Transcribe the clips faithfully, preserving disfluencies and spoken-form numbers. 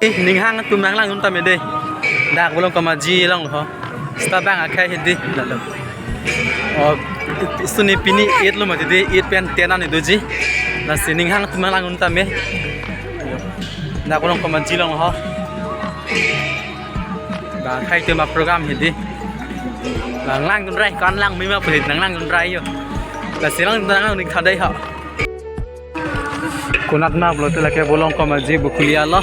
Ning hang atum nanglangdun tame dei. Dak Bolong Komaji along ho. Seta bang akhei hedi lalo. Oh, suni pini eight lo mati dei, eight pen ten an doji. Lasi ning hang atum nanglangdun tame. Dak Bolong Komaji along ho. Bang akhei atum aprogram hedi. Bang langdun rai, ko-an langme ma pu hedi, nanglangdun rai yo. Lasi lang nanglangdun tha dei ho. Konat ma pulote lake Bolong Komaji Bokolia lo.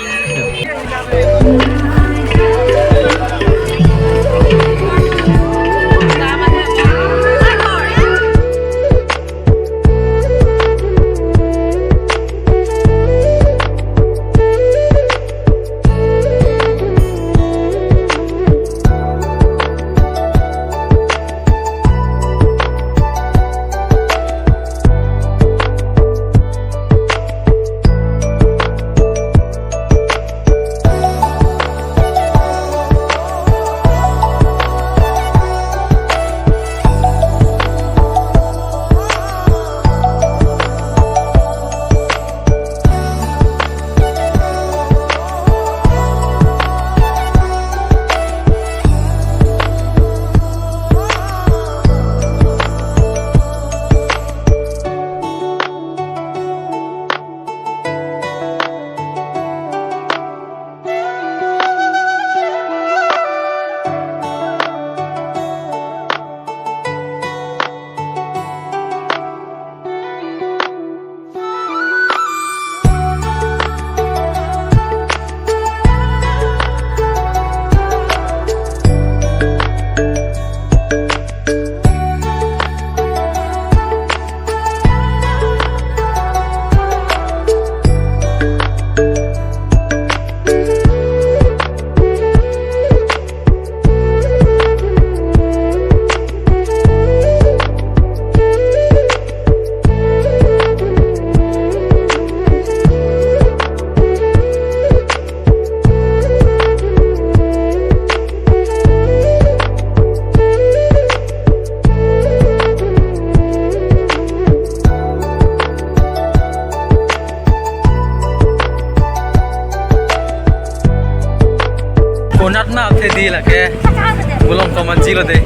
Konat ma athe dei lake Bolong Komaji lo dei.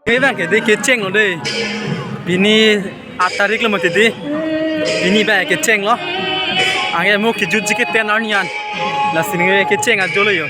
Kevang ke dei kecheng lo dei. Pini aat tarik lo mati dei. Pini bang kecheng lo. Anke mo kejutji ke ten arni an. Lasi ningve kecheng ajo lo yo.